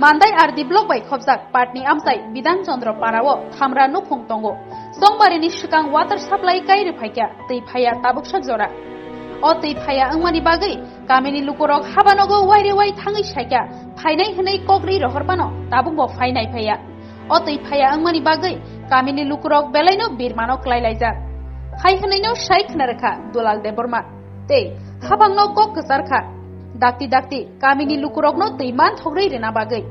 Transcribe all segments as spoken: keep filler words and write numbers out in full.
Mandai R D block bai khobjak Patni amchai Bidhan Chandra Para o thamra nukhung tongo. Songbarini swkang water supply kai rwphaikha, twi phaiya tabuksa jora. O twi phaiya wngmani bagwi kamini lukurok habanogo waire wai thangwi saikha, phainai hwnwi kok ri rohor phano tabukbo phainai phaiya. O twi phaiya wngmani bagwi kamini lukurok belaino birmano klai laijak. Hai hwnwino sai khna rwkha Dulal Debbarma. Tei habangno kok kwchar kha. Dakti dakti kamini lukurokno twi man thogri rwna bagwi.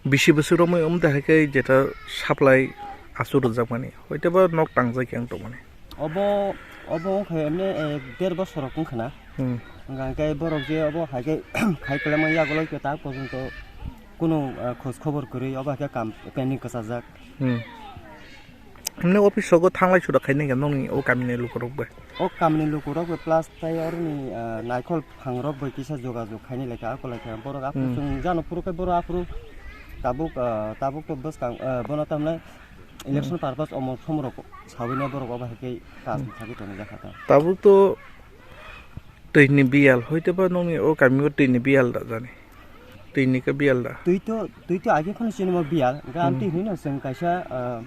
Bisi bwswk romwi wng tongkha khe jeta supply aswk rwjakmani, hoiteba nok tangjak yang tongmani. Obo, obo wngkha emne, eh, der bosor rok wngkha na. Hmm. Hwnka hwnkhe borok je obo hai khe khai kwlangma yagulo khe ta porjonto kunu, eh, khoj khobor kwrwi obo hai khe kam pending kwchajak. Hmm. Himne office rogo thanglai suda khainai khe nokni o kamini lukurok bai? O kamini lukurok bai plus tai oroni, ah, naikhol phangrok bai kisa jogajog khainai laikha, ako laikha. Borok aphuru Hmm. chwng jano phuru khe borok aphuru tabuk, ah, tabuk to bwskang, ah, bono tamle election Hmm. purpose omo somrok sawina borok obo hai khe kaam Hmm. sagwi tongo jakha ta. Tabuk to Twi ni biyal, hoiteba nokni o kamio twi ni biyal da jani? Twi ni khe biyal da? Twi to, twi to age phano chini mo biyal, hwnkhe ang Hmm. twi hwnwi no chwng kaisa, ah,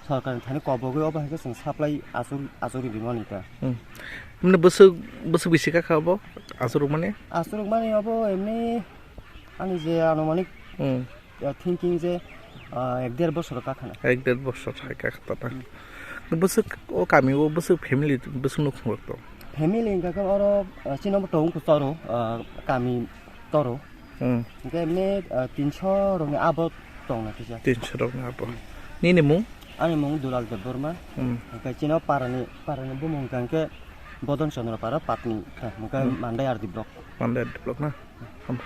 sorkar ni thani kobogwi obo hai khe chwng supply achuk-, achukri rimani ta. Hmm. Emni bwswk, bwswk bisi kha kha obo achukmani? Achukmani obo emni ani je anumanik Hmm. Ya, thinking je, ah, ek der bosor kakhana. Ek der bosor hai kakhata na. Hmm. Bwswk o kami o bwswk family bwswk nukhung rok tong? Family hwnkha khe oro, ah, chini bo tong toro, ah, kami toro. Hmm. Hwnkhe emni, ah, tinso rokni abo tong na kisa. Tinso rokni abo. Hmm. Nini mung? Ani mung Dulal Debbarma. Hmm. Hwnkhe chini parani, parani bumung hwnkha khe Bodon Chandra Para Patni. Hwnkhe Hmm. Mandai R D block. Mandai R D block na? Hambai.